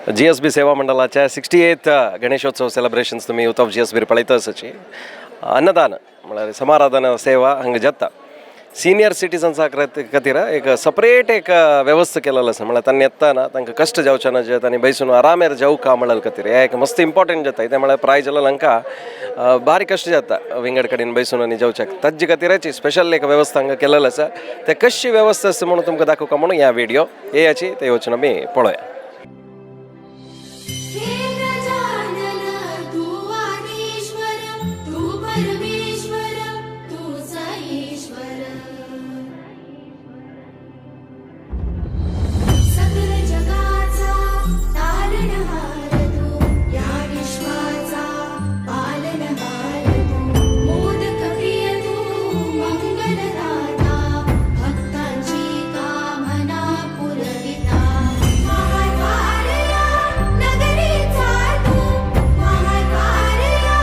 GSB सेवा मंडळाच्या 68th Ganeshotsav celebrations तुमी यूथ ऑफ जीएसबी पळयता आसाची. अन्नदान म्हळ्यार समाराधना सेवा हांगा जाता. सिनियर सिटीजन्सा खातीर एक सपरेट एक व्यवस्था केलेलो आसा, म्हळ्यार तांणी येतना तांकां कश्ट जावचे ना, जे तांणी बैसून आरामेर जावका म्हणल्यार खातीर हे एक मस्त इम्पॉर्टंट जाता. कितें म्हळ्यार प्राय जाल्यार हांकां बारीक कश्ट जाता विंगड कडेन बैसून आनी जेवच्याक. ताजे खातीरच स्पेशल एक वेवस्था हांगा केलेली आसा. ते कशी वेवस्था आसा म्हणून तुमकां दाखोवका म्हणून ह्या व्हिडिओ येयाची ते वचून आमी पळोवया. हे गजानन, तू आदीश्वर, तू परमेश्वर, तूच ईश्वर. सकल जगाचा तारणहार तू, या विश्वाचा पालनहार तू. मोदक प्रिय तू, मंगलदाता, भक्तांची कामना पुरविता. महाद्वार या नगरीचा तू, महाद्वार या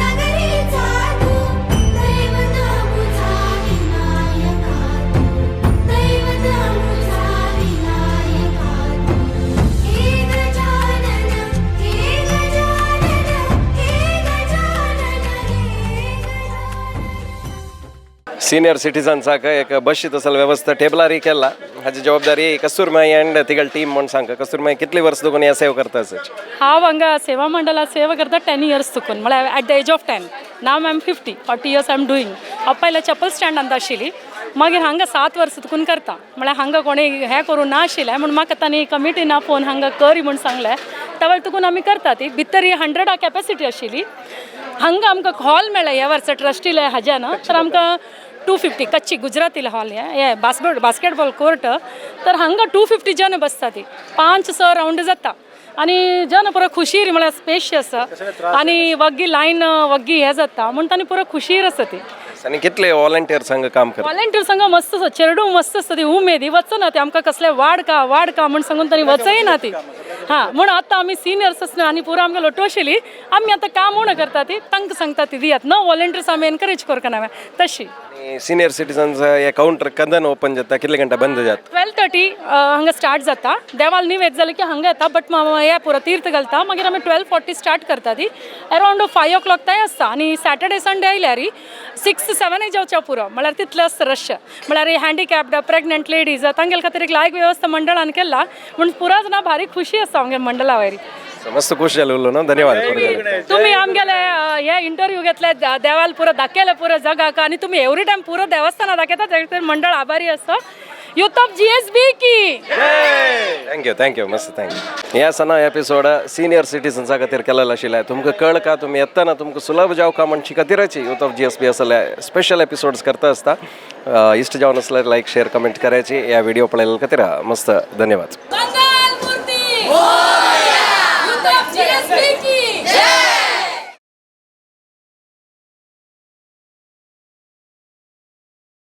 नगरीचा तू. दैवत अमुचा विनायका तू, दैवत अमुचा विनायका तू. हे गजानन, हे गजानन, हे गजानन, हे गजानन. सिनियर सिटीजन्साक एक बशी तसल व्यवस्था टेबलारय केला. हाची जबाबदारी कस्तुरमाई अँड तिगल टीम म्हूण सांगता. कस्तुरमाई, कितली वर्स तुका ह्या सेवा करता आसाची? हांव हांगा सेवा मंडळात सेवा करता 10 इयर्स चुकून, म्हळ्यार at the age of 10. Now I am 50, 40 years I am doing. हांव पयलें चप्पल स्टँडांत आशिल्ली, मागीर हांगा 7 वर्सां तुकून करता. म्हळ्यार हांगा कोणी हें करूं नाशिल्लें म्हूण म्हाका तांणी कमिटीना फोन हांगा कर म्हूण सांगलें. त्या वेळार तुकून आमी करता. ती भितर ही 100 कॅपेसिटी आशिल्ली. हांगा आमकां हॉल मेळ्ळें ह्या वर्सा ट्रस्टीले हाज्यान, तर आमकां 250 कच्ची गुजरातील हॉल हे हे बास्केटबॉल कोर्ट. तर हांगा 250 जण बसता. ती 5-6 रावंड जाता आनी जन पुरो खुशीर, म्हळ्यार स्पेशियस आनी वग्गी लायन वग्गी हे जाता म्हूण तांणी पुरो खुशीर आसा ती. आनी कितले वॉलंटियर्स हांगा काम करता? वॉलंटियर संग मस्त आसा, चेडूं मस्त आसता ती उमेदी. वचना ती, आमकां कसले वाड का वाड का म्हूण सांगून तांणी वचय ती. हां, म्हूण आतां आमी सिनियर्स आसना आनी पुरो आमकां लोटू आशिल्ली. आमी आतां काम उणें करता ती तांकां सांगता ती दियात न वॉलंटियर्स आमी एनकरेज करना तशी. आनी सिनियर सिटीजन्स हे काउंटर केन्ना ओपन जाता, कितले घंटा बंद जाता? 12:30 हांगा स्टार्ट जाता. देवाल निवेद जालें की हांगा येता, बट हे पुरो तीर्थ घालता. मागीर आमी 12:40 स्टार्ट करता. ती अरावंड 5 ओ क्लॉक थंय आसता. आनी सॅटर्डे संडे आयल्यार 6-7 जावच्या पुरो, म्हळ्यार तितलें आसता रश. म्हळ्यार हँडिकॅप्ड, प्रेग्नंट लेडीज तांगेले खातीर एक लायक वेवस्था मंडळान केला म्हूण पुरा जाणां भारी खुशी आसा आमगे मंडळा वयर. मस्त खुश जालें उलोवन न्हू. धन्यवाद. तुम्ही आमगेले हे इंटरव्यू घेतले, देवाल पुरो दाखयले पुरो जगाक आनी तुमी एवरी टायम पुरो देवस्थाना दाखयता, तेजे मंडळ आभारी आसा. यूथ ऑफ जीएसबी की! Thank you, thank you, मस्त thank you. ह्या सणा एपिसोड सिनियर सिटीजन्सा खातीर केलेलो आशिल्लें. तुमकां कळ का तुमी येतना तुमकां सुलभ जावका म्हणचे खातीरच यूथ ऑफ जीएसबी असले स्पेशल एपिसोड्स करता आसता. इश्ट जावन आसल्यार लायक, शेअर, कमेंट करायची. ह्या व्हिडिओ पळयल्या खातीर मस्त धन्यवाद.